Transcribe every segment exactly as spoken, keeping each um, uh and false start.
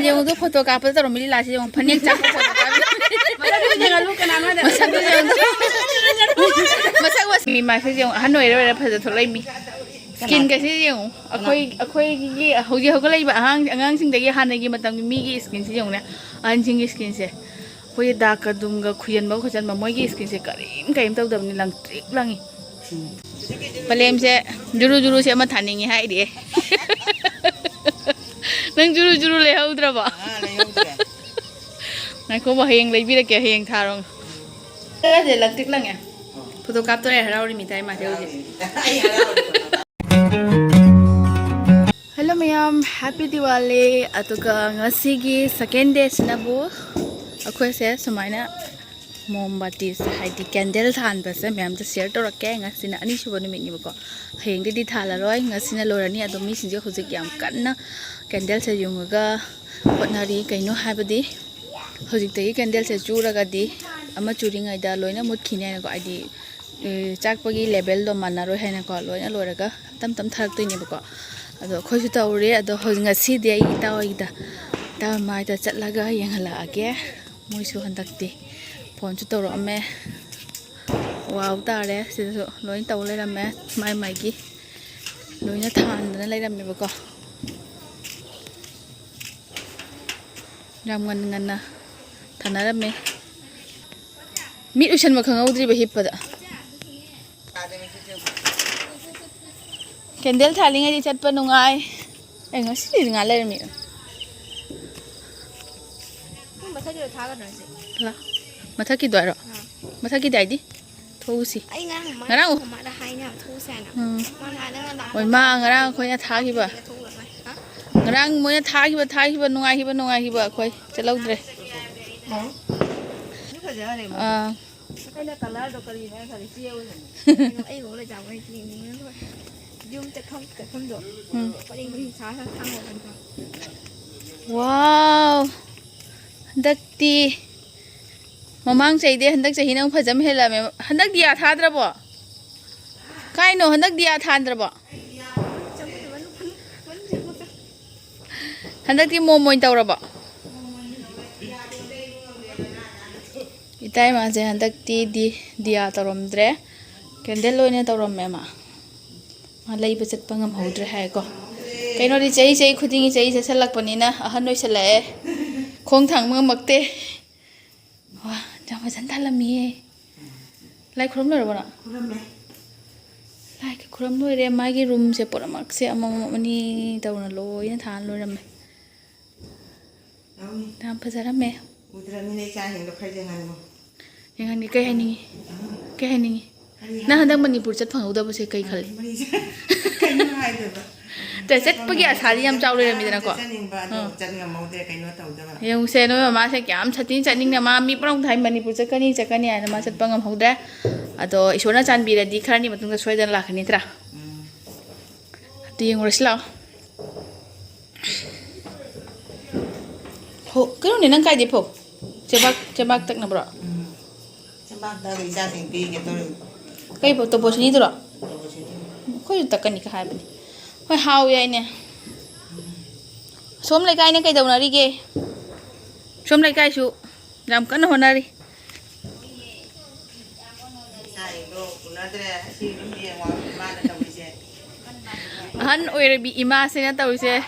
ꯌꯦꯡꯉꯨꯗꯣ, photo ꯀꯥꯞꯄꯗ ꯇꯧꯔꯝꯃꯤ ꯂꯤꯂꯥꯁꯤ ꯌꯦꯡꯉꯨ, ꯐꯅꯦꯛ ꯆꯥꯛꯄ ꯐꯣꯇꯣ ꯀꯥꯞꯄꯤ꯫ ꯃꯁꯛꯇꯨ ꯌꯦꯡꯉꯨꯗꯣ꯫ ꯃꯁꯛ ꯃꯁꯛ ꯃꯤ ꯃꯥꯁꯦ ꯌꯦꯡꯉꯨ, ꯑꯍꯟ ꯑꯣꯏꯔ ꯑꯣꯏꯔ ꯐꯖ ꯊꯣꯛꯂꯛꯏ ꯃꯤ꯫ ꯁ꯭ꯀꯤꯟꯒꯁꯦ ꯌꯦꯡꯉꯨ, ꯑꯩꯈꯣꯏ ꯑꯩꯈꯣꯏꯒꯤ ꯍꯧꯖꯤꯛ ꯍꯧꯒꯠꯂꯛꯏꯕ ꯑꯉꯥꯡ ꯑꯉꯥꯡꯁꯤꯡꯗꯒꯤ ꯍꯥꯟꯅꯒꯤ ꯃꯇꯝꯒꯤ ꯃꯤꯒꯤ ꯁ꯭ꯀꯤꯟꯁꯦ ꯌꯦꯡꯉꯨꯅꯦ꯫ ꯑꯍꯟꯁꯤꯡꯒꯤ ꯁ꯭ꯀꯤꯟꯁꯦ ꯑꯩꯈꯣꯏꯒꯤ ꯗꯥꯛꯀ ꯗꯨꯝꯒ ꯈꯨꯌꯟꯕ ꯈꯣꯠꯆꯟꯕ, ꯃꯣꯏꯒꯤ ꯁ꯭ꯀꯤꯟꯁꯦ ꯀꯔꯤꯝ ꯀꯔꯤꯝ ꯇꯧꯗꯕꯅꯤ, ꯂꯪꯇ꯭ꯔꯤꯛ ꯂꯪꯉꯤ꯫ ꯄꯂꯦꯝꯁꯦ ꯖꯨꯔꯨ ꯖꯨꯔꯨꯁꯦ ꯑꯃ ꯊꯥꯅꯤꯡꯉꯤ ꯍꯥꯏꯔꯤꯌꯦ꯫ ꯅꯪ ꯖꯨꯔꯨ ꯖꯨꯔꯨ ꯂꯩꯍꯧꯗ꯭ꯔꯕꯣ? ꯑꯥ, ꯂꯩꯍꯧꯗ꯭ꯔꯦ꯫ ꯉꯥꯏꯈꯣꯕ, ꯍꯌꯦꯡ ꯂꯩꯕꯤꯔꯛꯀꯦ, ꯍꯌꯦꯡ ꯊꯥꯔꯣ꯫ ꯆꯠꯂꯁꯦ, ꯂꯪꯇ꯭ꯔꯤꯛ ꯂꯪꯉꯦ꯫ ꯐꯣꯇꯣ ꯀꯥꯞꯇꯣꯔꯦ, ꯍꯔꯥꯎꯔꯤ ꯃꯤꯇꯥꯏ ꯃꯥꯁꯦ ꯍꯧꯖꯤꯛ꯫ ꯑꯩ ꯍꯔꯥꯎꯔꯤ꯫ ꯍꯦꯜꯂꯣ ꯃꯌꯥꯝ, ꯍꯦꯄꯤ ꯗꯤꯋꯥꯂꯤ꯫ ꯑꯗꯨꯒ ꯉꯁꯤꯒꯤ ꯁꯦꯀꯦꯟ ꯗꯦꯁꯤꯅꯕꯨ ꯑꯩꯈꯣꯏꯁꯦ ꯁꯨꯃꯥꯏꯅ ꯃꯣꯝꯕꯥꯇꯤꯁꯦ, ꯍꯥꯏꯗꯤ ꯀꯦꯟꯗꯜ ꯊꯥꯟꯕꯁꯦ ꯃꯌꯥꯝꯗ ꯁꯤꯌꯔ ꯇꯧꯔꯛꯀꯦ꯫ ꯉꯁꯤꯅ ꯑꯅꯤꯁꯨꯕ ꯅꯨꯃꯤꯠꯅꯤꯕꯀꯣ, ꯍꯌꯦꯡꯗꯩꯗꯤ ꯊꯥꯜꯂꯔꯣꯏ, ꯉꯁꯤꯅ ꯂꯣꯏꯔꯅꯤ꯫ ꯑꯗꯣ ꯃꯤꯁꯤꯡꯁꯦ ꯍꯧꯖꯤꯛ ꯌꯥꯝ ꯀꯟꯅ ꯀꯦꯟꯗꯜꯁꯦ ꯌꯨꯡꯉꯒ ꯍꯣꯠꯅꯔꯤ꯫ ꯀꯩꯅꯣ ꯍꯥꯏꯕꯗꯤ ꯍꯧꯖꯤꯛꯇꯒꯤ ꯀꯦꯟꯗꯜꯁꯦ ꯆꯨꯔꯒꯗꯤ ꯑꯃ ꯆꯨꯔꯤꯉꯩꯗ ꯂꯣꯏꯅ ꯃꯨꯠꯈꯤꯅꯤ ꯍꯥꯏꯅꯀꯣ, ꯍꯥꯏꯗꯤ, ꯑꯦ, ꯆꯥꯛꯄꯒꯤ ꯂꯦꯚꯦꯜꯗꯣ ꯃꯥꯟꯅꯔꯣꯏ ꯍꯥꯏꯅꯀꯣ, ꯂꯣꯏꯅ ꯂꯣꯏꯔꯒ ꯇꯞ ꯇꯞ ꯊꯥꯔꯛꯇꯣꯏꯅꯦꯕꯀꯣ꯫ ꯑꯗꯣ ꯑꯩꯈꯣꯏꯁꯨ ꯇꯧꯔꯦ꯫ ꯑꯗꯣ ꯍꯧꯖꯤꯛ ꯉꯁꯤꯗꯤ ꯑꯩ ꯏꯇꯥꯎ ꯍꯣꯏꯒꯤꯗ, ꯏꯇꯥꯎ ꯃꯥꯏꯗ ꯆꯠꯂꯒ ꯌꯦꯡꯍꯜꯂꯛꯑꯒꯦ꯫ ꯃꯣꯏꯁꯨ ꯍꯟꯗꯛꯇꯤ ꯐꯣꯟꯁꯨ ꯇꯧꯔꯛꯑꯝꯃꯦ꯫ ꯋꯥꯎ ꯇꯥꯔꯦ꯫ ꯁꯤꯗꯁꯨ ꯂꯣꯏ ꯇꯧ ꯂꯩꯔꯝꯃꯦ꯫ ꯃꯥꯏ ꯃꯥꯏꯒꯤ ꯂꯣꯏꯅ ꯊꯥꯟꯗꯅ ꯂꯩꯔꯝꯃꯦꯕꯀꯣ꯫ ꯌꯥꯝ ꯉꯟꯅ ꯉꯟꯅ ꯊꯥꯅꯔꯝꯃꯦ꯫ ꯃꯤꯠ ꯎꯏꯁꯟꯕ ꯈꯪꯍꯧꯗ꯭ꯔꯤꯕ ꯍꯤꯞꯄꯗ꯫ ꯀꯦꯟꯗꯜ ꯊꯥꯜꯂꯤꯉꯩꯗꯤ ꯆꯠꯄ ꯅꯨꯡꯉꯥꯏ꯫ ꯑꯩ ꯉꯁꯤꯗꯤ ꯉꯥ ꯂꯩꯔꯝꯃꯤ꯫ ꯃꯊꯛꯀꯤꯗꯣ ꯊꯥꯒꯗ꯭ꯔꯣ ꯍꯥꯏꯁꯦ? ꯂꯥ-, ꯃꯊꯛꯀꯤꯗꯣ ꯍꯥꯏꯔꯣ? ꯑꯥ꯫ ꯃꯊꯛꯀꯤꯗꯤ ꯍꯥꯏꯗꯤ? ꯊꯣꯛꯎꯁꯤ꯫ ꯑꯩ ꯉꯔꯥꯡ ꯃꯃꯥ-, ꯉꯔꯥꯡ ꯎ- ꯃꯃꯥꯗ ꯍꯥꯏꯅꯦ ꯍꯥꯏꯕ, ꯊꯣꯛꯎꯁꯦ ꯍꯥꯏꯅ꯫ ꯎꯝ꯫ ꯃꯥꯅ ꯍꯥꯏ, "ꯅꯪꯅ ꯂꯥꯛꯄ ꯍꯣꯏ, ꯃꯥ ꯉꯔꯥꯡ ꯑꯩꯈꯣꯏꯅ ꯊꯥꯈꯤꯕ꯫ ꯊꯣꯛꯎꯔꯅꯨ ꯍꯥꯏ꯫" ꯍꯥ? ꯉꯔꯥꯡ ꯃꯣꯏꯅ ꯊꯥꯈꯤꯕ, ꯊꯥꯈꯤꯕ, ꯅꯨꯡꯉꯥꯏꯈꯤꯕ, ꯅꯨꯡꯉꯥꯏꯈꯤꯕ ꯑꯩꯈꯣꯏ ꯆꯠꯍꯧꯗ꯭ꯔꯦ꯫ ꯑꯣ꯫ ꯑꯗꯨ ꯐꯖꯔꯦ ꯃꯣꯏ꯫ ꯑꯥ꯫ ꯑꯩꯅ ꯀꯂꯔꯗꯣ ꯀꯔꯤꯅꯣ ꯍꯥꯏ ꯈꯜꯂꯤ, ꯆꯦ ꯑꯣꯏꯔꯝꯃꯦ꯫ ꯑꯩ ꯎ ꯂꯩꯖꯥꯕ ꯍꯩꯇꯦ, ꯌꯦꯡꯅꯤꯡꯉꯔꯣꯏ꯫ ꯌꯨꯝ ꯆꯠꯐꯝ, ꯆꯠꯐꯝꯗꯣ꯫ ꯎꯝ꯫ ꯄꯔꯦꯡ ꯄꯔꯦꯡ ꯁꯥ ꯁꯥ ꯊꯥꯡꯉꯧꯕꯅꯤꯀꯣ꯫ ꯋꯥꯎ! ꯍꯟꯗꯛꯇꯤ ꯃꯃꯥꯡ ꯆꯍꯤꯗꯤ ꯍꯟꯗꯛ ꯆꯍꯤꯅ ꯑꯃꯨꯛ ꯐꯖꯕ ꯍꯦꯜꯂꯝꯃꯦ꯫ ꯍꯟꯗꯛ ꯗꯤꯌꯥ ꯊꯥꯗ꯭ꯔꯕꯣ? ꯀꯥꯏꯅꯣ? ꯍꯟꯗꯛ ꯗꯤꯌꯥ ꯊꯥꯟꯗ꯭ꯔꯕꯣ? ꯍꯟꯗꯛꯇꯤ ꯃꯣꯝ ꯑꯣꯏꯅ ꯇꯧꯔꯕꯣ? ꯏꯇꯩꯃꯁꯦ ꯍꯟꯗꯛꯇꯤ ꯗꯤ-, ꯗꯤꯌꯥ ꯇꯧꯔꯝꯗ꯭ꯔꯦ, ꯀꯦꯟꯗꯜ ꯑꯣꯏꯅ ꯇꯧꯔꯝꯃꯦ ꯃꯥ꯫ ꯃꯥ ꯂꯩꯕ ꯆꯠꯄ ꯉꯝꯍꯧꯗ꯭ꯔꯦ ꯍꯥꯏꯀꯣ꯫ ꯀꯩꯅꯣꯗꯤ ꯆꯍꯤ, ꯆꯍꯤ ꯈꯨꯗꯤꯡꯒꯤ ꯆꯍꯤ ꯆꯠꯁꯜꯂꯛꯄꯅꯤꯅ ꯑꯍꯟ ꯑꯣꯏꯁꯜꯂꯛꯑꯦ, ꯈꯣꯡ ꯊꯥꯡꯕ ꯉꯝꯃꯛꯇꯦ꯫ ꯋꯥ, ꯌꯥꯝ ꯐꯖꯅ ꯊꯥꯜꯂꯝꯃꯤꯌꯦ꯫ ꯂꯥꯏ ꯈꯨꯔꯨꯝ ꯂꯣꯏꯔꯕꯣ ꯅꯪ? ꯈꯨꯔꯨꯝꯃꯦ꯫ ꯂꯥꯏ ꯈꯨꯔꯨꯝ ꯂꯣꯏꯔꯦ꯫ ꯃꯥꯒꯤ ꯔꯨꯝꯁꯦ ꯄꯨꯝꯅꯃꯛꯁꯦ ꯑꯃꯃꯝ ꯑꯅꯤ ꯇꯧꯅ ꯂꯣꯏꯅ ꯊꯥꯟ ꯂꯣꯏꯔꯝꯃꯦ꯫ ꯌꯥꯝ ꯐꯖꯔꯝꯃꯦ꯫ ꯎꯗ꯭ꯔꯕꯅꯤꯅ ꯏꯆꯥꯁꯤꯡꯗꯣ ꯈꯔ ꯌꯦꯡꯍꯟꯉꯣ꯫ ꯌꯦꯡꯍꯟꯒꯦ꯫ ꯀꯩ ꯍꯥꯏꯅꯤꯡꯉꯤ? ꯀꯩ ꯍꯥꯏꯅꯤꯡꯉꯤ? ꯀꯔꯤ ꯅꯪ ꯍꯥꯏ-, ꯍꯟꯗꯛ ꯃꯅꯤꯄꯨꯔ ꯆꯠ ꯐꯪꯍꯧꯗꯕꯁꯦ ꯀꯩ ꯈꯜꯂꯤ? ꯃꯔꯤ ꯆꯠ-, ꯀꯩꯅꯣ ꯍꯥꯏꯗꯣꯏꯕ? ꯇ-, ꯆꯠꯄꯒꯤ ꯑꯁꯥꯗꯤ ꯌꯥꯝ ꯆꯥꯎ ꯂꯩꯔꯝꯃꯤꯗꯅꯀꯣ꯫ ꯆꯠꯅꯤꯡꯕ ꯑꯗꯣ ꯑꯥ꯫ ꯆꯠ ꯉꯝꯍꯧꯗ꯭ꯔꯦ, ꯀꯩꯅꯣ ꯇꯧꯗꯕ꯫ ꯌꯦꯡꯉꯨꯁꯦ, ꯅꯣꯏ ꯃꯃꯥꯁꯦ ꯀꯌꯥꯝ ꯁꯥꯊꯤꯅ ꯆꯠꯅꯤꯡꯅ, ꯃꯥ ꯃꯤ ꯄꯨꯝꯅꯃꯛꯇ ꯍꯥꯏ, "ꯃꯅꯤꯄꯨꯔ ꯆꯠꯀꯅꯤ, ꯆꯠꯀꯅꯤ" ꯍꯥꯏꯅ꯫ ꯃꯥ ꯆꯠꯄ ꯉꯝꯍꯧꯗ꯭ꯔꯦ꯫ ꯑꯗꯣ ꯏꯁꯣꯔꯅ ꯆꯥꯟꯕꯤꯔꯗꯤ ꯈꯔꯅꯤ ꯃꯇꯨꯡꯗ ꯁꯣꯏꯗꯅ ꯂꯥꯛꯀꯅꯤ ꯅꯠꯇ꯭ꯔꯥ? ꯎꯝ꯫ ꯑꯗꯨ ꯌꯦꯡꯉꯨꯔꯁꯤ ꯂꯥꯛꯑꯣ꯫ ꯍꯣ, ꯀꯩꯅꯣꯅꯦ, ꯅꯪ ꯀꯥꯏꯗꯩ ꯐꯧ? ꯆꯦꯕꯥꯛ, ꯆꯦꯕꯥꯛ ꯇꯛꯅꯕ꯭ꯔꯣ? ꯎꯝ꯫ ꯆꯦꯕꯥꯛ ꯇꯛꯑꯒ ꯏꯆꯥꯁꯤꯡ ꯄꯤꯒꯦ ꯇꯧꯔꯤꯅꯤ꯫ ꯀꯩ ꯐꯧ? ꯇꯣꯄꯣꯁꯤꯅꯤꯗꯨꯔꯣ? ꯇꯣꯄꯣꯁꯤꯅꯤ꯫ ꯑꯩꯈꯣꯏꯁꯨ ꯇꯛꯀꯅꯤꯒ ꯍꯥꯏꯕꯅꯤ꯫ ꯍꯣꯏ, ꯍꯥꯎꯋꯤ ꯍꯥꯏꯅꯦ꯫ ꯁꯣꯝ ꯂꯩꯀꯥꯏꯅ ꯀꯩꯗꯧꯅꯔꯤꯒꯦ? ꯁꯣꯝ ꯂꯩꯀꯥꯏꯁꯨ ꯌꯥꯝ ꯀꯟꯅ ꯍꯣꯠꯅꯔꯤ꯫ ꯏꯆꯥꯁꯤꯡꯗꯣ ꯎꯅꯗ꯭ꯔꯦ, ꯑꯁꯤ ꯑꯗꯨꯝ ꯌꯦꯡꯉꯣ ꯏꯃꯥꯅ ꯇꯧꯔꯤꯁꯦ꯫ ꯑꯍꯟ ꯑꯣꯏꯔꯕꯤ ꯏꯃꯥꯁꯤꯅ ꯇꯧꯔꯤꯁꯦ꯫ ꯎꯝ꯫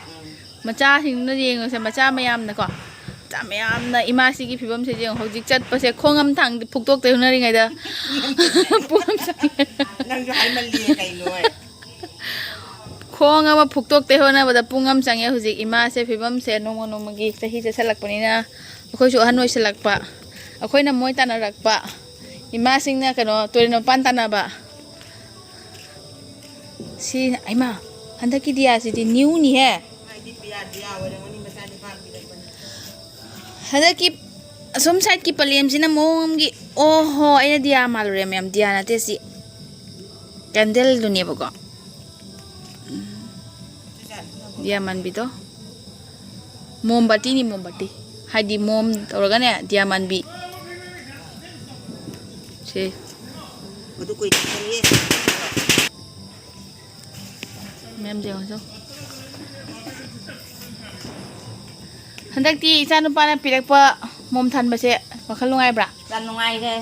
ꯃꯆꯥꯁꯤꯡꯗꯨꯅ ꯌꯦꯡꯉꯨꯁꯦ, ꯃꯆꯥ ꯃꯌꯥꯝꯅꯀꯣ꯫ ꯃꯆꯥ ꯃꯌꯥꯝꯅ ꯏꯃꯥꯁꯤꯒꯤ ꯐꯤꯕꯝꯁꯦ ꯌꯦꯡꯉꯣ꯫ ꯍꯧꯖꯤꯛ ꯆꯠꯄꯁꯦ ꯈꯣꯡ ꯑꯃ ꯊꯥꯡ ꯐꯨꯛꯇꯣꯛꯇꯩ ꯍꯣꯠꯅꯔꯤꯉꯩꯗ ꯄꯨꯡ ꯑꯃ ꯆꯪꯉꯦ꯫ ꯅꯪꯁꯨ ꯍꯥꯏꯃꯜꯂꯤ ꯀꯩꯅꯣ꯫ ꯈꯣꯡ ꯑꯃ ꯐꯨꯛꯇꯣꯛꯇꯩ ꯍꯣꯠꯅꯕꯗ ꯄꯨꯡ ꯑꯃ ꯆꯪꯉꯦ꯫ ꯍꯧꯖꯤꯛ ꯏꯃꯥꯁꯦ ꯐꯤꯕꯝꯁꯦ ꯅꯣꯡꯃ ꯅꯣꯡꯃꯒꯤ ꯆꯍꯤ ꯆꯠꯁꯜꯂꯛꯄꯅꯤꯅ ꯑꯩꯈꯣꯏꯁꯨ ꯑꯍꯟ ꯑꯣꯏꯁꯜꯂꯛꯄ, ꯑꯩꯈꯣꯏꯅ ꯃꯣꯏ ꯇꯥꯟꯅꯔꯛꯄ, ꯏꯃꯥꯁꯤꯡꯅ ꯀꯩꯅꯣ ꯇꯨꯔꯦꯜ ꯃꯄꯥꯟ ꯇꯥꯟꯅꯕ꯫ ꯁꯤ, ꯍꯩꯃꯥ, ꯍꯟꯗꯛꯀꯤ ꯗꯤꯌꯥꯁꯤꯗꯤ ꯅ꯭ꯌꯨꯅꯤꯍꯦ꯫ ꯍꯟꯗꯛꯀꯤ ꯑꯁꯣꯝ ꯁꯥꯏꯠꯀꯤ ꯄꯂꯦꯝꯁꯤꯅ ꯃꯑꯣꯡ ꯑꯃꯒꯤ, ꯑꯣꯍꯣ, ꯑꯩꯅ ꯗꯤꯌꯥ ꯃꯥꯜꯂꯨꯔꯦ ꯃꯌꯥꯝ, ꯗꯤꯌꯥ ꯅꯠꯇꯦ ꯁꯤ꯫ ꯀꯦꯟꯗꯜꯗꯨꯅꯦꯕꯀꯣ꯫ ꯎꯝ꯫ ꯗꯤꯌꯥ ꯃꯥꯟꯕꯤꯗꯣ꯫ ꯃꯣꯝꯕꯥꯇꯤꯅꯤ, ꯃꯣꯝꯕꯥꯇꯤ꯫ ꯍꯥꯏꯗꯤ ꯃꯣꯝ ꯇꯧꯔꯒꯅꯦ, ꯗꯤꯌꯥ ꯃꯥꯟꯕꯤ꯫ ꯁꯦ꯫ ꯑꯗꯨ ꯀꯨꯏꯅ ꯆꯪꯉꯦ꯫ ꯃꯦꯝ ꯌꯦꯡꯉꯨ ꯆꯣ꯫ ꯍꯟꯗꯛꯇꯤ ꯏꯆꯥ ꯅꯨꯄꯥꯅ ꯄꯤꯔꯛꯄ ꯃꯣꯝ ꯊꯥꯟꯕꯁꯦ ꯋꯥꯈꯜ ꯅꯨꯡꯉꯥꯏꯕ꯭ꯔꯥ? ꯌꯥꯝ ꯅꯨꯡꯉꯥꯏꯔꯦ꯫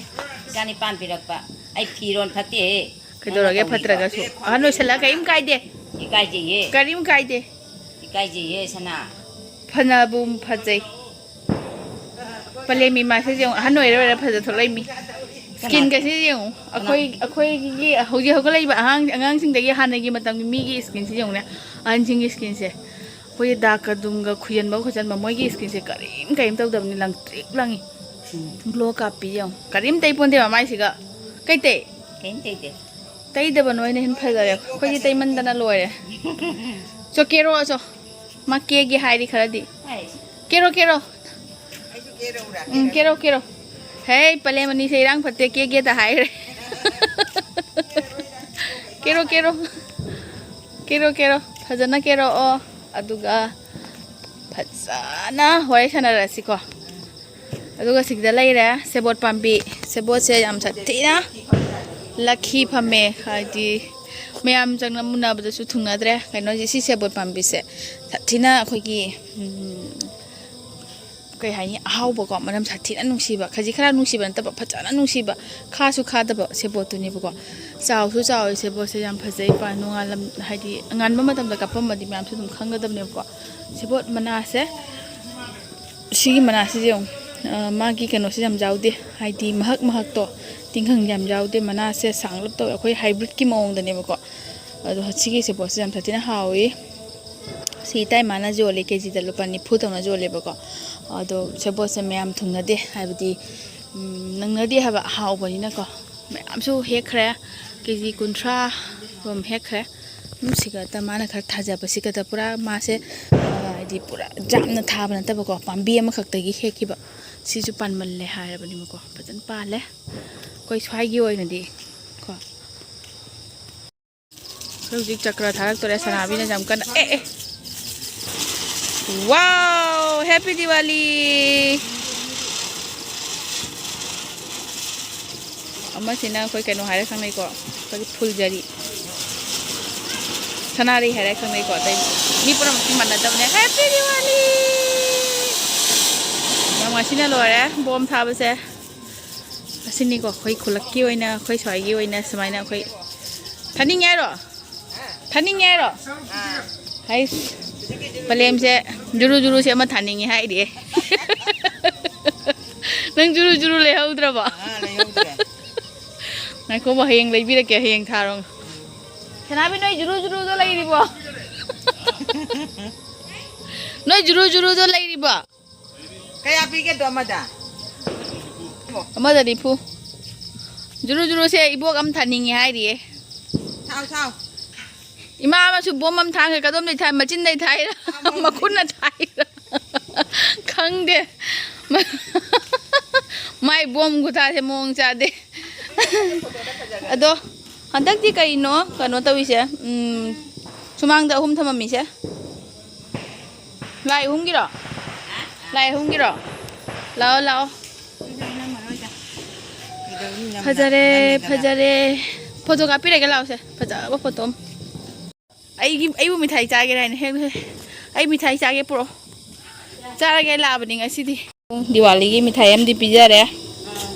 ꯏꯆꯥ ꯅꯤꯄꯥꯟ ꯄꯤꯔꯛꯄ꯫ ꯑꯩ ꯐꯤꯔꯣꯟ ꯐꯠꯇꯦꯍꯦ꯫ ꯀꯩꯗꯧꯔꯒꯦ? ꯅꯪꯅ ꯇꯧꯕꯤꯕ꯫ ꯐꯠꯇ꯭ꯔꯒꯁꯨ ꯑꯍꯟ ꯑꯣꯏꯁꯜꯂꯛꯑ ꯀꯔꯤꯝ ꯀꯥꯏꯗꯦ꯫ ꯏꯀꯥꯏꯖꯩꯌꯦ꯫ ꯀꯔꯤꯝ ꯀꯥꯏꯗꯦ꯫ ꯏꯀꯥꯏꯖꯩꯌꯦ ꯁꯅꯥ꯫ ꯐꯅꯕꯨ ꯐꯖꯩ꯫ ꯄꯂꯦꯝ ꯏꯃꯥꯁꯦ ꯌꯦꯡꯉꯨ, ꯑꯍꯟ ꯑꯣꯏꯔ ꯑꯣꯏꯔ ꯐꯖ ꯊꯣꯛꯂꯛꯏꯃꯤ꯫ ꯁ꯭ꯀꯤꯟꯒꯁꯦ ꯌꯦꯡꯉꯨ꯫ ꯑꯩꯈꯣꯏ, ꯑꯩꯈꯣꯏꯒꯤ ꯍꯧꯖꯤꯛ ꯍꯧꯒꯠꯂꯛꯏꯕ ꯑꯉꯥꯡ, ꯑꯉꯥꯡꯁꯤꯡꯗꯒꯤ ꯍꯥꯟꯅꯒꯤ ꯃꯇꯝꯒꯤ ꯃꯤꯒꯤ ꯁ꯭ꯀꯤꯟꯁꯦ ꯌꯦꯡꯉꯨꯅꯦ꯫ ꯑꯍꯟꯁꯤꯡꯒꯤ ꯁ꯭ꯀꯤꯟꯁꯦ꯫ ꯑꯩꯈꯣꯏꯒꯤ ꯗꯥꯛꯀ ꯗꯨꯝꯒ ꯈꯨꯖꯟꯕ ꯈꯣꯠꯆꯟꯕ ꯃꯣꯏꯒꯤ ꯁ꯭ꯀꯤꯟꯁꯦ ꯀꯔꯤꯝ ꯀꯔꯤꯝ ꯇꯧꯗꯕꯅꯤ, ꯂꯪꯇ꯭ꯔꯤꯛ ꯂꯪꯉꯤ꯫ ꯎꯝ꯫ ꯒ꯭ꯂꯣ ꯀꯥꯞꯄꯤ ꯌꯦꯡꯉꯨ꯫ ꯀꯔꯤꯝ ꯇꯩꯄꯣꯟꯗꯦ ꯃꯃꯥꯏꯁꯤꯒ꯫ ꯀꯩ ꯇꯩ? ꯀꯩꯝ ꯇꯩꯗꯦ꯫ ꯇꯩꯗꯕ ꯅꯣꯏꯅ ꯍꯦꯟꯅ ꯐꯖꯔꯦ꯫ ꯑꯩꯈꯣꯏꯗꯤ ꯇꯩꯃꯟꯗꯅ ꯂꯣꯏꯔꯦ꯫ ꯆꯣ ꯀꯦꯔꯣ ꯆꯣ꯫ ꯃꯥ ꯀꯦꯒꯦ ꯍꯥꯏꯔꯤ ꯈꯔꯗꯤ꯫ ꯍꯥꯏ꯫ ꯀꯦꯔꯣ ꯀꯦꯔꯣ꯫ ꯎꯝ, ꯀꯦꯔꯣ ꯀꯦꯔꯣ꯫ ꯍꯦ, ꯄꯂꯦꯝ ꯑꯅꯤꯁꯦ ꯏꯔꯥꯡ ꯐꯠꯇꯦ, ꯀꯦꯒꯦꯗ ꯍꯥꯏꯈ꯭ꯔꯦ꯫ ꯀꯦꯔꯣ ꯀꯦꯔꯣ꯫ ꯀꯦꯔꯣ ꯀꯦꯔꯣ꯫ ꯐꯖꯅ ꯀꯦꯔꯣꯛꯑꯣ꯫ ꯑꯗꯨꯒ ꯐꯖꯅ ꯋꯥꯔꯤ ꯁꯥꯟꯅꯔꯁꯤꯀꯣ꯫ ꯑꯗꯨꯒ ꯁꯤꯗ ꯂꯩꯔꯦ ꯁꯦꯕꯣꯠ ꯄꯥꯝꯕꯤ꯫ ꯁꯦꯕꯣꯠꯁꯦ ꯌꯥꯝ ꯁꯥꯊꯤꯅ ꯂꯛꯈꯤ ꯐꯝꯃꯦ, ꯍꯥꯏꯗꯤ ꯃꯌꯥꯝ ꯆꯪꯅ ꯃꯨꯟꯅꯕꯗꯁꯨ ꯊꯨꯡꯅꯗ꯭ꯔꯦ꯫ ꯀꯩꯅꯣꯁꯦ, ꯁꯤ ꯁꯦꯕꯣꯠ ꯄꯥꯝꯕꯤꯁꯦ ꯁꯥꯊꯤꯅ ꯑꯩꯈꯣꯏꯒꯤ, ꯎꯝ, ꯀꯩ ꯍꯥꯏꯅꯤ, ꯑꯍꯥꯎꯕꯀꯣ, ꯃꯅꯝ ꯁꯥꯊꯤꯅ ꯅꯨꯡꯁꯤꯕ, ꯈꯖꯤꯛ ꯈꯔ ꯅꯨꯡꯁꯤꯕ ꯅꯠꯇꯕ, ꯐꯖꯅ ꯅꯨꯡꯁꯤꯕ, ꯈꯥꯁꯨ ꯈꯥꯗꯕ ꯁꯦꯕꯣꯠꯇꯨꯅꯦꯕꯀꯣ꯫ ꯆꯥꯎꯁꯨ ꯆꯥꯎꯋꯦ ꯁꯦꯕꯣꯠꯁꯦ, ꯌꯥꯝ ꯐꯖꯩ꯫ ꯄꯥꯟ ꯅꯣꯡꯉꯥꯜꯂꯝ-, ꯍꯥꯏꯗꯤ ꯉꯥꯟꯕ ꯃꯇꯝꯗ ꯀꯥꯞꯄꯝꯃꯗꯤ ꯃꯌꯥꯝꯁꯨ ꯑꯗꯨꯝ ꯈꯪꯒꯗꯕꯅꯦꯕꯀꯣ꯫ ꯁꯦꯕꯣꯠ ꯃꯅꯥꯁꯦ, ꯁꯤꯒꯤ ꯃꯅꯥꯁꯤꯁꯦ ꯌꯦꯡꯉꯨ, ꯑ, ꯃꯥꯒꯤ ꯀꯩꯅꯣꯁꯦ ꯌꯥꯝ ꯌꯥꯎꯗꯦ, ꯍꯥꯏꯗꯤ ꯃꯍꯛ ꯃꯍꯛꯇꯣ, ꯇꯤꯡꯈꯪ ꯌꯥꯝ ꯌꯥꯎꯗꯦ꯫ ꯃꯅꯥꯁꯦ ꯁꯥꯡꯂꯞ ꯇꯧꯋꯦ, ꯑꯩꯈꯣꯏ ꯍꯥꯏꯕ꯭ꯔꯤꯠꯀꯤ ꯃꯑꯣꯡꯗꯅꯦꯕꯀꯣ꯫ ꯑꯗꯣ ꯁꯤꯒꯤ ꯁꯦꯕꯣꯠꯁꯦ ꯌꯥꯝ ꯁꯥꯊꯤꯅ ꯍꯥꯎꯋꯤ꯫ ꯁꯤ ꯏꯇꯩꯃꯥꯅ ꯌꯣꯜꯂꯤ, ꯀꯦꯖꯤꯗ ꯂꯨꯄꯥ ꯅꯤꯐꯨ ꯇꯧꯅ ꯌꯣꯜꯂꯦꯕꯀꯣ꯫ ꯑꯗꯣ ꯁꯦꯕꯣꯠꯁꯦ ꯃꯌꯥꯝ ꯊꯨꯡꯅꯗꯦ, ꯍꯥꯏꯕꯗꯤ, ꯎꯝ, ꯅꯪꯅꯗꯦ ꯍꯥꯏꯕ, ꯍꯥꯎꯕꯅꯤꯅꯀꯣ꯫ ꯃꯌꯥꯝꯁꯨ ꯍꯦꯛꯈ꯭ꯔꯦ, ꯀꯦꯖꯤ ꯀꯨꯟꯊ꯭ꯔꯥ ꯔꯣꯝ ꯍꯦꯛꯈ꯭ꯔꯦ꯫ ꯎꯝ, ꯁꯤꯒ ꯃꯥꯅ ꯈꯔ ꯊꯥꯖꯕꯁꯤꯒ ꯄꯨꯔꯥ ꯃꯥꯁꯦ, ꯑ, ꯍꯥꯏꯗꯤ ꯄꯨꯔꯥ ꯌꯥꯝꯅ ꯊꯥꯕ ꯅꯠꯇꯕꯀꯣ, ꯄꯥꯝꯕꯤ ꯑꯃꯈꯛꯇꯒꯤ ꯍꯦꯛꯈꯤꯕ꯫ ꯁꯤꯁꯨ ꯄꯥꯟꯃꯜꯂꯦ ꯍꯥꯏꯔꯕꯅꯦꯕꯀꯣ, ꯐꯖꯅ ꯄꯥꯜꯂꯦ꯫ ꯑꯩꯈꯣꯏ ꯁ꯭ꯋꯥꯏꯒꯤ ꯑꯣꯏꯅꯗꯤ ꯀꯣ꯫ ꯑꯩꯈꯣꯏ ꯍꯧꯖꯤꯛ ꯆꯀ꯭ꯔ ꯊꯥꯔꯛꯇꯣꯔꯦ, ꯁꯅꯥꯕꯤꯅ ꯌꯥꯝ ꯀꯟꯅ, ꯑꯦ, ꯑꯦ꯫ Wow! Happy Diwali! ꯑꯃꯁꯤꯅ ꯑꯩꯈꯣꯏ ꯀꯩꯅꯣ ꯍꯥꯏꯔ ꯈꯪꯅꯩꯀꯣ, ꯑꯩꯈꯣꯏꯒꯤ ꯐꯨꯜꯖꯔꯤ, ꯁꯅꯥꯔꯩ ꯍꯥꯏꯔ ꯈꯪꯅꯩꯀꯣ꯫ ꯑꯇꯩ ꯃꯤ ꯄꯨꯝꯅꯃꯛꯇꯤ ꯃꯥꯟꯅꯗꯕꯅꯦ꯫ Happy Diwali! ꯑꯁꯤꯅ ꯂꯣꯏꯔꯦ ꯕꯣꯝ ꯊꯥꯕꯁꯦ꯫ ꯑꯁꯤꯅꯤꯀꯣ ꯑꯩꯈꯣꯏ ꯈꯨꯜꯂꯛꯀꯤ ꯑꯣꯏꯅ, ꯑꯩꯈꯣꯏ ꯁ꯭ꯋꯥꯏꯒꯤ ꯑꯣꯏꯅ ꯁꯨꯃꯥꯏꯅ ꯑꯩꯈꯣꯏ ꯊꯥꯅꯤꯡꯉꯦ ꯍꯥꯏꯔꯣ? ꯊꯥꯅꯤꯡꯉꯦ ꯍꯥꯏꯔꯣ? ꯍꯩꯁ, ꯄꯂꯦꯝꯁꯦ ꯖꯨꯔꯨ ꯖꯨꯔꯨꯁꯦ ꯑꯃ ꯊꯥꯅꯤꯡꯉꯦ ꯍꯥꯏꯔꯤꯌꯦ꯫ ꯅꯪ ꯖꯨꯔꯨ ꯖꯨꯔꯨ ꯂꯩꯍꯧꯗ꯭ꯔꯕꯣ? ꯑꯥ, ꯂꯩꯍꯧꯗ꯭ꯔꯦ꯫ ꯉꯥꯏꯈꯣꯕ, ꯍꯌꯦꯡ ꯂꯩꯕꯤꯔꯛꯀꯦ, ꯍꯌꯦꯡ ꯊꯥꯔꯣ꯫ ꯁꯅꯥꯕꯤ, ꯅꯣꯏ ꯖꯨꯔꯨ ꯖꯨꯔꯨꯗꯣ ꯂꯩꯔꯤꯕꯣ? ꯅꯣꯏ ꯖꯨꯔꯨ ꯖꯨꯔꯨꯗꯣ ꯂꯩꯔꯤꯕꯣ? ꯀꯌꯥ ꯄꯤꯒꯦꯗꯣ ꯑꯃꯗ? ꯑꯃꯗ ꯅꯤꯐꯨ꯫ ꯖꯨꯔꯨ ꯖꯨꯔꯨꯁꯦ ꯏꯕꯣꯛ ꯑꯃ ꯊꯥꯅꯤꯡꯉꯦ ꯍꯥꯏꯔꯤꯌꯦ꯫ ꯊꯥꯎ, ꯊꯥꯎ꯫ ꯏꯃꯥ ꯑꯃꯁꯨ ꯕꯣꯝ ꯑꯃ ꯊꯥꯡꯈ꯭ꯔꯦ꯫ ꯀꯗꯣꯝꯗꯩ ꯊꯥꯏ? ꯃꯆꯤꯟꯗꯩ ꯊꯥꯏꯔ? ꯃꯈꯨꯠꯅ ꯊꯥꯏꯔ? ꯈꯪꯗꯦ꯫ ꯃꯥꯏ ꯕꯣꯝ ꯈꯨꯊꯥꯁꯦ ꯃꯑꯣꯡ ꯆꯥꯗꯦ꯫ ꯑꯗꯣ ꯍꯟꯗꯛꯇꯤ ꯀꯩꯅꯣ, ꯀꯩꯅꯣ ꯇꯧꯔꯤꯁꯦ? ꯎꯝ, ꯁꯨꯃꯥꯡꯗ ꯑꯍꯨꯝ ꯊꯝꯃꯝꯃꯤꯁꯦ꯫ ꯂꯥꯏ ꯑꯍꯨꯝꯒꯤꯔꯣ? ꯂꯥꯏ ꯑꯍꯨꯝꯒꯤꯔꯣ? ꯂꯥꯛꯑꯣ, ꯂꯥꯛꯑꯣ꯫ ꯐꯖꯔꯦ, ꯐꯖꯔꯦ꯫ ꯐꯣꯇꯣ ꯀꯥꯞꯄꯤꯔꯒꯦ, ꯂꯥꯛꯑꯣꯁꯦ꯫ ꯐꯖꯕ ꯐꯣꯇꯣ ꯑꯃ꯫ ꯑꯩꯒꯤ, ꯑꯩꯕꯨ ꯃꯤꯊꯥꯏ ꯆꯥꯒꯦꯔꯥ ꯍꯥꯏꯅ ꯍꯦꯛ, ꯑꯩ ꯃꯤꯊꯥꯏ ꯆꯥꯒꯦ ꯄꯨꯔꯛꯑꯣ꯫ ꯆꯥꯔꯒꯦ ꯂꯥꯛꯑꯕꯅꯤ ꯉꯁꯤꯗꯤ꯫ ꯗꯤꯋꯥꯂꯤꯒꯤ ꯃꯤꯊꯥꯏ ꯑꯃꯗꯤ ꯄꯤꯖꯔꯦ꯫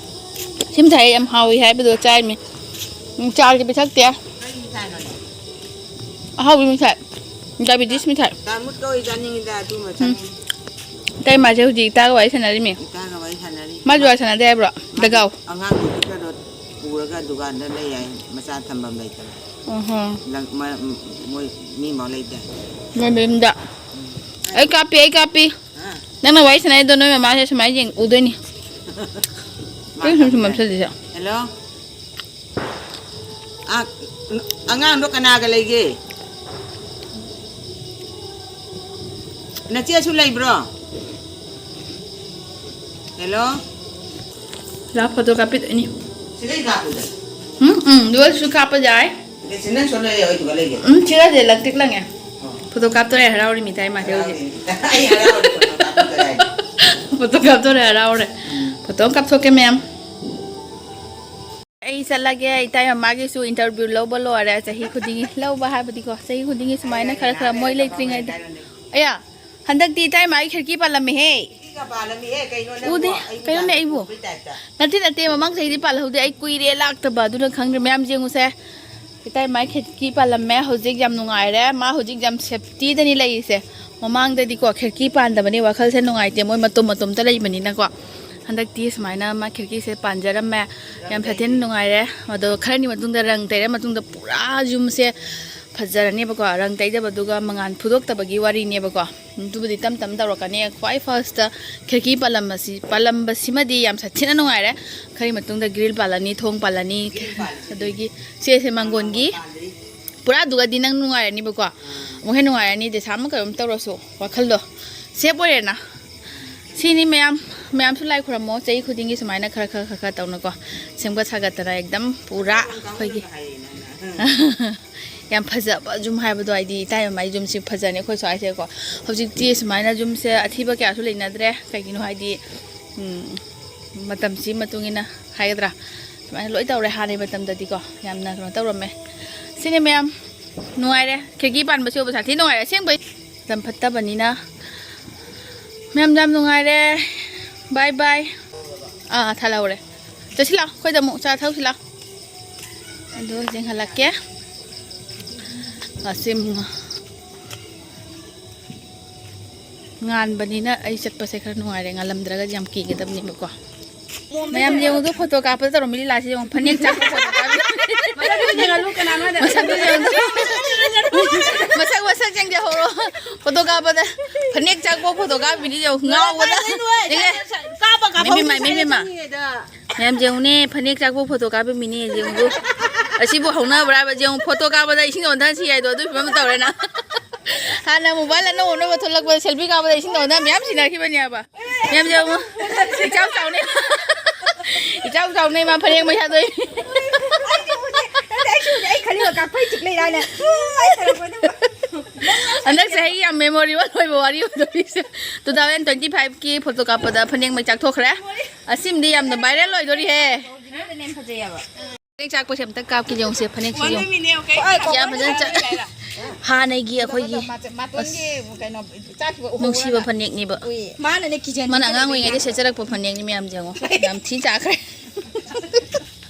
ꯁꯤ ꯃꯤꯊꯥꯏ ꯌꯥꯝ ꯍꯥꯎꯏ ꯍꯥꯏꯕꯗꯣ ꯆꯥꯔꯤꯃꯤ꯫ ꯎꯝ, ꯆꯥꯁꯦ ꯄꯤꯊꯛꯇꯦ꯫ ꯀꯔꯤ ꯃꯤꯊꯥꯏꯅꯣꯅꯦ? ꯑꯍꯥꯎꯕ ꯃꯤꯊꯥꯏ꯫ ꯗꯥꯏꯕꯤꯇꯤꯁ ꯃꯤꯊꯥꯏ꯫ ꯗꯥꯃꯨꯠꯀ ꯑꯣꯏ ꯆꯥꯅꯤꯡꯉꯤꯗ ꯑꯗꯨꯃ ꯎꯝ꯫ ꯆꯥꯅꯤꯡꯉꯤ꯫ ꯏꯇꯩꯃꯥꯁꯦ ꯍꯧꯖꯤꯛ ꯏꯇꯥꯒ ꯋꯥꯔꯤ ꯁꯥꯟꯅꯔꯤꯃꯤ꯫ ꯏꯇꯥꯒ ꯋꯥꯔꯤ ꯁꯥꯟꯅꯔꯤ꯫ ꯃꯥꯁꯨ ꯋꯥꯔꯤ ꯁꯥꯟꯅꯗꯦ ꯍꯥꯏꯕ꯭ꯔꯣ? ꯗꯒꯥꯎ꯫ ꯑꯉꯥꯡꯗꯨꯗꯤ ꯈꯔ ꯄꯨꯔꯒ ꯗꯨꯀꯥꯟꯗ ꯂꯩ ꯍꯥꯏ, ꯃꯆꯥ ꯊꯝꯐꯝ ꯂꯩꯇꯕ꯫ ꯑꯣꯍꯣ꯫ ꯂꯪ-, ꯃ-, ꯃꯣꯏ ꯃꯤ ꯑꯃ ꯂꯩꯇꯦ꯫ ꯃꯣꯏ ꯃꯌꯨꯝꯗ꯫ ꯎꯝ꯫ ꯑꯩ ꯀꯥꯞꯄꯤ, ꯑꯩ ꯀꯥꯞꯄꯤ꯫ ꯍꯥ? ꯅꯪꯅ ꯋꯥꯔꯤ ꯁꯥꯟꯅꯩꯗꯣ ꯅꯣꯏ ꯃꯃꯥꯁꯦ ꯁꯨꯃꯥꯏꯅ ꯌꯦꯡ ꯎꯗꯣꯏꯅꯤ꯫ ꯃꯥ ꯀꯩꯅꯣ ꯁꯨꯝ ꯀꯥꯞꯄꯤ꯫ ꯃꯝꯁꯤꯜꯂꯤꯁꯦ? ꯍꯦꯜꯂꯣ? ꯑ-, ꯑꯉꯥꯡꯗꯣ ꯀꯅꯥꯒ ꯂꯩꯒꯦ? ꯅꯆꯦꯁꯨ ꯂꯩꯕ꯭ꯔꯣ? ꯍꯦꯜꯂꯣ? ꯂꯥ, ꯐꯣꯇꯣ ꯀꯥꯞꯄꯤꯗꯣꯏꯅꯤ꯫ ꯁꯤꯗꯩ ꯀꯥꯞꯄꯨꯗ꯫ ꯎꯝ, ꯎꯝ, ꯗꯨꯒꯁꯨ ꯀꯥꯞꯄ ꯌꯥꯏ꯫ ꯑꯗꯩ ꯁꯤ ꯅꯪ ꯁꯣꯝꯗ ꯂꯩꯌꯣ, ꯑꯩꯗꯨꯒ ꯂꯩꯒꯦ꯫ ꯎꯝ, ꯁꯤꯒꯁꯦ ꯂꯪꯇ꯭ꯔꯤꯛ ꯂꯪꯉꯦ꯫ ꯑꯣ꯫ ꯐꯣꯇꯣ ꯀꯥꯞꯇꯣꯔꯦ, ꯍꯔꯥꯎꯔꯤ ꯃꯤꯇꯥꯏ ꯃꯥꯁꯦ ꯍꯧꯖꯤꯛ꯫ ꯍꯔꯥꯎꯔꯤ꯫ ꯑꯩ ꯍꯔꯥꯎꯔꯤ, ꯐꯣꯇꯣ ꯀꯥꯞꯄꯗ ꯍꯥꯏ꯫ ꯐꯣꯇꯣ ꯀꯥꯞꯇꯣꯔꯦ, ꯍꯔꯥꯎꯔꯦ꯫ ꯎꯝ꯫ ꯐꯣꯇꯣ ꯑꯃ ꯀꯥꯞꯊꯣꯛꯀꯦ, ꯃꯌꯥꯝ꯫ ꯑꯩ ꯆꯠꯂꯒꯦ꯫ ꯏꯇꯩ ꯃꯃꯥꯒꯤꯁꯨ interview ꯂꯧꯕ ꯂꯣꯏꯔꯦ꯫ ꯆꯍꯤ ꯈꯨꯗꯤꯡꯒꯤ ꯂꯧꯕ ꯍꯥꯏꯕꯗꯤꯀꯣ, ꯆꯍꯤ ꯈꯨꯗꯤꯡꯒꯤ ꯁꯨꯃꯥꯏꯅ ꯈꯔ ꯈꯔ ꯃꯣꯏ ꯂꯩꯇ꯭ꯔꯤꯉꯩꯗ꯫ ꯑꯌꯥ, ꯍꯟꯗꯛꯇꯤ ꯏꯇꯩ ꯃꯥꯒꯤ ꯈꯤꯔꯀꯤ ꯄꯥꯜꯂꯝꯃꯦꯍꯦ꯫ ꯎꯗꯦ, ꯀꯩꯅꯣꯅꯦ ꯑꯩꯕꯨ? ꯅꯠꯇꯦ, ꯅꯠꯇꯦ, ꯃꯃꯥꯡ ꯆꯍꯤꯗꯤ ꯄꯥꯜꯍꯧꯗꯦ, ꯑꯩ ꯀꯨꯏꯔꯦ ꯂꯥꯛꯇꯕ, ꯑꯗꯨꯅ ꯈꯪꯗ꯭ꯔꯦ꯫ ꯃꯌꯥꯝ ꯌꯦꯡꯉꯨꯁꯦ, ꯏꯇꯩ ꯃꯥꯏ ꯈꯦꯠꯀꯤ ꯄꯥꯜꯂꯝꯃꯦ, ꯍꯧꯖꯤꯛ ꯌꯥꯝ ꯅꯨꯡꯉꯥꯏꯔꯦ꯫ ꯃꯥ ꯍꯧꯖꯤꯛ ꯌꯥꯝ ꯁꯦꯞꯇꯤꯗꯅꯤ ꯂꯩꯔꯤꯁꯦ꯫ ꯃꯃꯥꯡꯗꯗꯤꯀꯣ ꯈꯦꯠꯀꯤ ꯄꯥꯟꯗꯕꯅꯦ, ꯋꯥꯈꯜꯁꯦ ꯅꯨꯡꯉꯥꯏꯇꯦ, ꯃꯣꯏ ꯃꯇꯣꯝ ꯃꯇꯣꯝꯇ ꯂꯩꯕꯅꯤꯅꯀꯣ꯫ ꯍꯟꯗꯛꯇꯤ ꯁꯨꯃꯥꯏꯅ ꯃꯥ ꯈꯦꯠꯀꯤꯁꯦ ꯄꯥꯟꯖꯔꯝꯃꯦ, ꯌꯥꯝ ꯁꯥꯊꯤꯅ ꯅꯨꯡꯉꯥꯏꯔꯦ꯫ ꯑꯗꯣ ꯈꯔꯅꯤ ꯃꯇꯨꯡꯗ, ꯔꯪ ꯇꯩꯔ ꯃꯇꯨꯡꯗ ꯄꯨꯔꯥ ꯌꯨꯝꯁꯦ ꯐꯖꯔꯅꯦꯕꯀꯣ꯫ ꯔꯪ ꯇꯩꯗꯕꯗꯨꯒ ꯃꯉꯥꯟ ꯐꯨꯗꯣꯛꯇꯕꯒꯤ ꯋꯥꯔꯤꯅꯦꯕꯀꯣ꯫ ꯑꯗꯨꯕꯨꯗꯤ ꯇꯞ ꯇꯞ ꯇꯧꯔꯛꯀꯅꯤ꯫ ꯈ꯭ꯋꯥꯏ ꯐꯥꯔꯁꯇ ꯈꯦꯔꯀꯤ ꯄꯥꯜꯂꯝꯕꯁꯤ, ꯄꯥꯜꯂꯝꯕꯁꯤꯃꯗꯤ ꯌꯥꯝ ꯁꯥꯊꯤꯅ ꯅꯨꯡꯉꯥꯏꯔꯦ꯫ ꯈꯔꯒꯤ ꯃꯇꯨꯡꯗ ꯒ꯭ꯔꯤꯜ ꯄꯥꯜꯂꯅꯤ, ꯊꯣꯡ ꯄꯥꯜꯂꯅꯤ꯫ ꯑꯗꯒꯤ ꯁꯦ, ꯁꯦ ꯃꯥꯡꯒꯣꯟꯒꯤ ꯄꯨꯔꯥꯗꯨꯒꯗꯤ ꯅꯪ ꯅꯨꯡꯉꯥꯏꯔꯅꯤꯕꯀꯣ꯫ ꯑꯃꯨꯛ ꯍꯦꯟꯅ ꯅꯨꯡꯉꯥꯏꯔꯅꯤ, ꯗꯦꯁꯥ ꯑꯃ ꯀꯩꯅꯣꯝ ꯇꯧꯔꯁꯨ ꯋꯥꯈꯜꯗꯣ ꯁꯦꯞ ꯑꯣꯏꯔꯦꯅ꯫ ꯁꯤꯅꯤ ꯃꯌꯥꯝ, ꯃꯌꯥꯝꯁꯨ ꯂꯥꯏ ꯈꯨꯔꯝꯃꯣ꯫ ꯆꯍꯤ ꯈꯨꯗꯤꯡꯒꯤ ꯁꯨꯃꯥꯏꯅ ꯈꯔ ꯈꯔ ꯈꯔ ꯈꯔ ꯇꯧꯅꯀꯣ, ꯁꯦꯝꯒꯠ ꯁꯥꯒꯠꯇꯅ ꯑꯦꯛꯗꯝ ꯄꯨꯔꯥ ꯑꯩꯈꯣꯏꯒꯤ ꯌꯥꯝ ꯐꯖꯕ ꯌꯨꯝ ꯍꯥꯏꯕꯗꯣ, ꯍꯥꯏꯗꯤ ꯏꯇꯥꯏ ꯃꯃꯥꯏ ꯌꯨꯝꯁꯤ ꯐꯖꯅꯤ ꯑꯩꯈꯣꯏ ꯁ꯭ꯋꯥꯏꯁꯦꯀꯣ꯫ ꯍꯧꯖꯤꯛꯇꯤ ꯁꯨꯃꯥꯏꯅ ꯌꯨꯝꯁꯦ ꯑꯊꯤꯕ ꯀꯌꯥꯁꯨ ꯂꯩꯅꯗ꯭ꯔꯦ꯫ ꯀꯩꯒꯤꯅꯣ ꯍꯥꯏꯗꯤ, ꯎꯝ, ꯃꯇꯝꯁꯤ ꯃꯇꯨꯡ ꯏꯟꯅ ꯍꯥꯏꯒꯗ꯭ꯔꯥ, ꯁꯨꯃꯥꯏꯅ ꯂꯣꯏ ꯇꯧꯔꯦ꯫ ꯍꯥꯟꯅꯒꯤ ꯃꯇꯝꯗꯗꯤꯀꯣ ꯌꯥꯝꯅ ꯀꯩꯅꯣ ꯇꯧꯔꯝꯃꯦ꯫ ꯁꯤꯅꯤ ꯃꯌꯥꯝ, ꯅꯨꯡꯉꯥꯏꯔꯦ꯫ ꯈꯦꯔꯀꯤ ꯄꯥꯟꯕꯁꯤ ꯎꯕ ꯁꯥꯊꯤ ꯅꯨꯡꯉꯥꯏꯔꯦ ꯑꯁꯦꯡꯕꯩ꯫ ꯃꯇꯝ ꯐꯠꯇꯕꯅꯤꯅ꯫ ꯃꯌꯥꯝ ꯌꯥꯝ ꯅꯨꯡꯉꯥꯏꯔꯦ꯫ ꯕꯥꯏ ꯕꯥꯏ꯫ ꯑꯥ, ꯊꯥꯜꯍꯧꯔꯦ꯫ ꯆꯠꯁꯤ ꯂꯥꯛꯑꯣ, ꯑꯩꯈꯣꯏꯗ ꯑꯃꯨꯛ ꯆꯥ ꯊꯛꯎꯁꯤ ꯂꯥꯛꯑꯣ꯫ ꯑꯗꯨ ꯌꯦꯡꯍꯜꯂꯛꯀꯦ꯫ ꯑꯁꯤ ꯉꯥꯟꯕꯅꯤꯅ ꯑꯩ ꯆꯠꯄꯁꯦ ꯈꯔ ꯅꯨꯡꯉꯥꯏꯔꯦ, ꯉꯥꯜꯂꯝꯗ꯭ꯔꯒꯗꯤ ꯌꯥꯝ ꯀꯤꯒꯗꯕꯅꯦꯕꯀꯣ꯫ ꯃꯌꯥꯝ ꯌꯦꯡꯉꯨꯗꯣ, ꯐꯣꯇꯣ ꯀꯥꯞꯄꯗ ꯇꯧꯔꯝꯃꯤ ꯂꯤꯂꯥꯁꯤ ꯌꯦꯡꯉꯨ, ꯐꯅꯦꯛ ꯆꯥꯛꯄ ꯐꯣꯇꯣ ꯀꯥꯞꯄꯤ꯫ ꯃꯁꯛꯇꯨ ꯌꯦꯡꯍꯜꯂꯨ, ꯀꯅꯥꯅꯣ ꯍꯥꯏꯗ? ꯃꯁꯛꯇꯨ ꯌꯦꯡꯉꯨ꯫ ꯃꯁꯛ, ꯃꯁꯛ ꯌꯦꯡꯖꯍꯧꯔꯣ꯫ ꯐꯣꯇꯣ ꯀꯥꯞꯄꯗ ꯐꯅꯦꯛ ꯆꯥꯛꯄ ꯐꯣꯇꯣ ꯀꯥꯞꯄꯤꯅꯤ ꯌꯦꯡꯉꯨ, ꯉꯥꯎꯕꯗ꯫ ꯌꯦꯡꯉꯦ? ꯀꯥꯞꯄ, ꯀꯥꯞꯄ ꯃꯤꯃꯤ ꯃꯥꯏ, ꯃꯤꯃꯤ ꯃꯥ꯫ ꯃꯌꯥꯝ ꯌꯦꯡꯉꯨꯅꯦ, ꯐꯅꯦꯛ ꯆꯥꯛꯄ ꯐꯣꯇꯣ ꯀꯥꯞꯄꯤ ꯃꯤꯅꯤ ꯌꯦꯡꯉꯨ꯫ ꯑꯁꯤꯕꯨ ꯍꯧꯅꯕ꯭ꯔꯥ ꯍꯥꯏꯕ? ꯌꯦꯡꯉꯨ, ꯐꯣꯇꯣ ꯀꯥꯞꯄꯗ ꯏꯁꯤꯡ ꯑꯣꯟꯊꯍꯟꯁꯤ ꯍꯥꯏꯗꯣ ꯑꯗꯨ ꯐꯤꯕꯝ ꯇꯧꯔꯦꯅ꯫ ꯍꯥꯟꯅ ꯃꯣꯕꯥꯏꯜ ꯑꯅꯧ ꯑꯅꯧꯕ ꯊꯣꯛꯂꯛꯄꯗ ꯁꯦꯜꯐꯤ ꯀꯥꯞꯄꯗ ꯏꯁꯤꯡ ꯑꯣꯟꯊꯍꯟ ꯃꯌꯥꯝ ꯁꯤꯟꯅꯈꯤꯕꯅꯦꯕ꯫ ꯃꯌꯥꯝ ꯌꯦꯡꯉꯨ꯫ ꯏꯆꯥꯎ ꯆꯥꯎꯅꯤ꯫ ꯏꯆꯥꯎ ꯆꯥꯎꯅꯤ ꯃꯥ ꯐꯅꯦꯛ ꯃꯩ ꯊꯥꯗꯣꯛꯏ꯫ ꯑꯩ ꯈꯜꯂꯤꯕ ꯀꯥꯛꯐꯩ ꯆꯤꯛ ꯂꯩꯔꯥꯅꯦ꯫ ꯑꯩ ꯊꯥꯔꯛꯄꯗꯨ꯫ ꯍꯟꯗꯛ ꯆꯍꯤ ꯌꯥꯝ ꯃꯦꯃꯣꯔꯤꯕꯜ ꯑꯣꯏꯕ ꯋꯥꯔꯤ ꯑꯣꯏꯗꯣꯔꯤꯁꯦ꯫ ꯇꯨ ꯊꯥꯎꯖꯟ ꯇ꯭ꯋꯦꯟꯇꯤ ꯐꯥꯏꯚꯀꯤ ꯐꯣꯇꯣ ꯀꯥꯞꯄꯗ ꯐꯅꯦꯛ ꯃꯩ ꯆꯥꯛꯊꯣꯛꯈ꯭ꯔꯦ꯫ ꯑꯁꯤꯃꯗꯤ ꯌꯥꯝꯅ ꯚꯥꯏꯔꯦꯜ ꯑꯣꯏꯗꯣꯔꯤꯍꯦ꯫ ꯐꯅꯦꯛ ꯆꯥꯛꯄꯁꯦ ꯑꯝꯇ ꯀꯥꯞꯀꯦ ꯌꯦꯡꯉꯨꯁꯦ, ꯐꯅꯦꯛꯁꯦ ꯌꯦꯡꯉꯨ꯫ ꯀꯌꯥ ꯐꯖꯅ ꯆꯥꯛ-, ꯍꯥꯟꯅꯒꯤ ꯑꯩꯈꯣꯏꯒꯤ ꯃꯥꯇꯣꯟꯒꯤ ꯀꯩꯅꯣ ꯆꯥꯈꯤꯕ ꯎꯍꯧꯕ꯭ꯔꯥ? ꯅꯨꯡꯁꯤꯕ ꯐꯅꯦꯛꯅꯤꯕ꯫ ꯎꯏ꯫ ꯃꯥꯅꯅꯦ ꯀꯤꯖꯟ ꯃꯥꯅ ꯑꯉꯥꯡ ꯑꯣꯏꯔꯤꯉꯩꯗ ꯁꯦꯠꯆꯔꯛꯄ ꯐꯅꯦꯛꯅꯤ ꯃꯌꯥꯝꯁꯦ ꯌꯦꯡꯉꯣ꯫ ꯌꯥꯝ ꯊꯤ ꯆꯥꯈ꯭ꯔꯦ꯫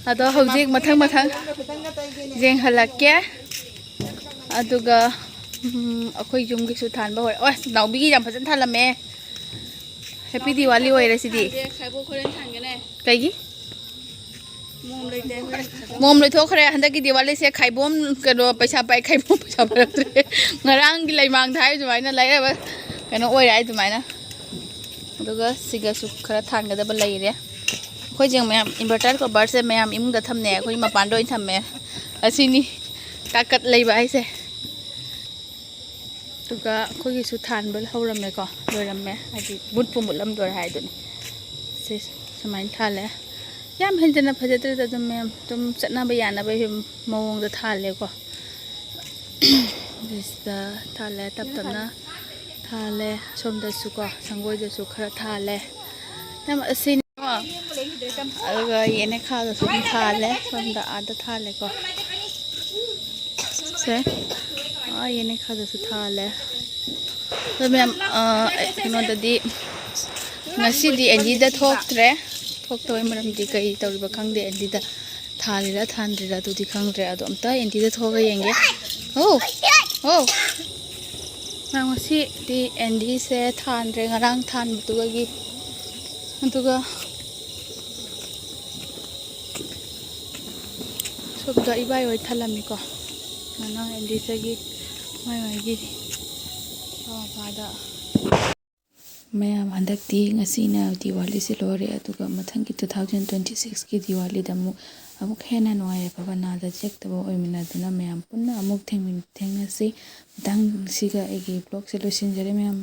ꯑꯗꯣ ꯍꯧꯖꯤꯛ ꯃꯊꯪ ꯃꯊꯪ ꯌꯦꯡꯍꯜꯂꯛꯀꯦ꯫ ꯑꯗꯨꯒ, ꯎꯝ, ꯑꯩꯈꯣꯏ ꯌꯨꯝꯒꯤꯁꯨ ꯊꯥꯟꯕ ꯍꯧꯔꯦ꯫ ꯑꯣ, ꯅꯥꯎꯕꯤꯒꯤ ꯌꯥꯝ ꯐꯖꯅ ꯊꯥꯜꯂꯝꯃꯦ꯫ Happy Diwali ꯑꯣꯏꯔꯦ ꯁꯤꯗꯤ꯫ ꯊꯥꯟꯒꯦ, ꯈꯥꯏꯕꯣꯛ ꯍꯣꯔꯦꯟ ꯊꯥꯟꯒꯦꯅꯦ꯫ ꯀꯩꯒꯤ? ꯃꯣꯝ ꯂꯩꯇꯦ, ꯍꯣꯔꯦꯟ ꯊꯥꯟꯒꯦ꯫ ꯃꯣꯝ ꯂꯣꯏꯊꯣꯛꯈ꯭ꯔꯦ꯫ ꯍꯟꯗꯛꯀꯤ ꯗꯤꯋꯥꯂꯤꯁꯦ ꯈꯥꯏꯕꯣꯝ, ꯀꯩꯅꯣ, ꯄꯩꯁꯥ ꯄꯥꯏ, ꯈꯥꯏꯕꯣꯝ ꯄꯩꯁꯥ ꯄꯥꯏꯔꯛꯇ꯭ꯔꯦ꯫ ꯉꯔꯥꯡꯒꯤ ꯂꯩꯃꯥꯡꯗ ꯍꯥꯏ ꯑꯗꯨꯃꯥꯏꯅ ꯂꯩꯔꯕ ꯀꯩꯅꯣ ꯑꯣꯏꯔꯦ ꯍꯥꯏ ꯑꯗꯨꯃꯥꯏꯅ꯫ ꯑꯗꯨꯒ ꯁꯤꯒꯁꯨ ꯈꯔ ꯊꯥꯟꯒꯗꯕ ꯂꯩꯔꯦ꯫ ꯑꯩꯈꯣꯏꯁꯦ ꯃꯌꯥꯝ inverter coverꯁꯦ ꯃꯌꯥꯝ ꯏꯃꯨꯡꯗ ꯊꯝꯅꯩ, ꯑꯩꯈꯣꯏ ꯃꯄꯥꯟꯗ ꯑꯣꯏꯅ ꯊꯝꯃꯦ꯫ ꯑꯁꯤꯅꯤ ꯇꯥꯀꯠ ꯂꯩꯕ ꯍꯥꯏꯁꯦ꯫ ꯑꯗꯨꯒ ꯑꯩꯈꯣꯏꯒꯤꯁꯨ ꯊꯥꯟꯕ ꯍꯧꯔꯝꯃꯦꯀꯣ, ꯂꯣꯏꯔꯝꯃꯦ, ꯍꯥꯏꯗꯤ ꯃꯨꯠꯄꯨ ꯃꯨꯠꯂꯝꯗꯣꯔꯦ ꯍꯥꯏꯗꯨꯅꯤ꯫ ꯁꯤ ꯁꯨꯃꯥꯏꯅ ꯊꯥꯜꯂꯦ꯫ ꯌꯥꯝ ꯍꯦꯟꯖꯟꯅ ꯐꯖꯗ꯭ꯔꯦꯗ, ꯑꯗꯨꯝ ꯃꯌꯥꯝ ꯑꯗꯨꯝ ꯆꯠꯅꯕ ꯌꯥꯅꯕꯒꯤ ꯃꯑꯣꯡꯗ ꯊꯥꯜꯂꯦꯀꯣ꯫ ꯁꯤꯗ ꯊꯥꯜꯂꯦ, ꯇꯞ ꯇꯞꯅ ꯊꯥꯜꯂꯦ꯫ ꯁꯣꯝꯗꯁꯨꯀꯣ, ꯁꯪꯒꯣꯏꯗꯁꯨ ꯈꯔ ꯊꯥꯜꯂꯦ꯫ ꯌꯥꯝ ꯑꯁꯤꯅꯤꯀꯣ꯫ ꯑꯗꯨꯒ ꯌꯦꯅꯈꯥꯗꯁꯨ ꯑꯗꯨꯝ ꯊꯥꯜꯂꯦ꯫ ꯁꯣꯝꯗ ꯑꯥꯗ ꯊꯥꯜꯂꯦꯀꯣ꯫ ꯁꯦ꯫ ꯑꯥ, ꯌꯦꯅꯈꯥꯗꯁꯨ ꯊꯥꯜꯂꯦ꯫ ꯑꯗꯣ ꯃꯌꯥꯝ, ꯑ, ꯀꯩꯅꯣꯗꯗꯤ ꯉꯁꯤꯗꯤ ꯑꯦꯟꯗꯤꯗ ꯊꯣꯛꯇ꯭ꯔꯦ꯫ ꯊꯣꯛꯇꯕꯩ ꯃꯔꯝꯗꯤ ꯀꯩ ꯇꯧꯔꯤꯕ ꯈꯪꯗꯦ꯫ ꯑꯦꯟꯗꯤꯗ ꯊꯥꯜꯂꯤꯔꯥ ꯊꯥꯟꯗ꯭ꯔꯤꯔꯥ ꯑꯗꯨꯗꯤ ꯈꯪꯗ꯭ꯔꯦ꯫ ꯑꯗꯣ ꯑꯝꯇ ꯑꯦꯟꯗꯤꯗ ꯊꯣꯛꯑꯒ ꯌꯦꯡꯒꯦ꯫ ꯍꯧ! ꯍꯧ! ꯃꯌꯥꯝ, ꯉꯁꯤꯗꯤ ꯑꯦꯟꯗꯤꯁꯦ ꯊꯥꯟꯗ꯭ꯔꯦ, ꯉꯔꯥꯡ ꯊꯥꯟꯕꯗꯨꯒꯤ꯫ ꯑꯗꯨꯒ ꯁꯣꯝꯗ ꯏꯕꯥꯏ ꯍꯣꯏ ꯊꯜꯂꯝꯃꯤꯀꯣ꯫ ꯉꯔꯥꯡ ꯑꯦꯟꯗꯤꯁꯇꯒꯤ ꯃꯥꯏ ꯃꯥꯏꯒꯤ ꯃꯄꯥꯗ꯫ ꯃꯌꯥꯝ, ꯍꯟꯗꯛꯇꯤ ꯉꯁꯤꯅ ꯗꯤꯋꯥꯂꯤꯁꯦ ꯂꯣꯏꯔꯦ, ꯑꯗꯨꯒ ꯃꯊꯪꯒꯤ two thousand twenty sixꯀꯤ ꯗꯤꯋꯥꯂꯤꯗ ꯑꯃꯨꯛ, ꯑꯃꯨꯛ ꯍꯦꯟꯅ ꯅꯨꯡꯉꯥꯏ ꯌꯥꯏꯐꯕ ꯅꯥꯗ ꯌꯦꯛꯇꯕ ꯑꯣꯏꯃꯤꯟꯅꯗꯨꯅ ꯃꯌꯥꯝ ꯄꯨꯟꯅ ꯑꯃꯨꯛ ꯊꯦꯡꯃꯤꯟ-, ꯊꯦꯡꯅꯁꯤ꯫ ꯃꯇꯥꯡꯁꯤꯒ ꯑꯩꯒꯤ vlogꯁꯦ ꯂꯣꯏꯁꯤꯟꯖꯔꯦ ꯃꯌꯥꯝ꯫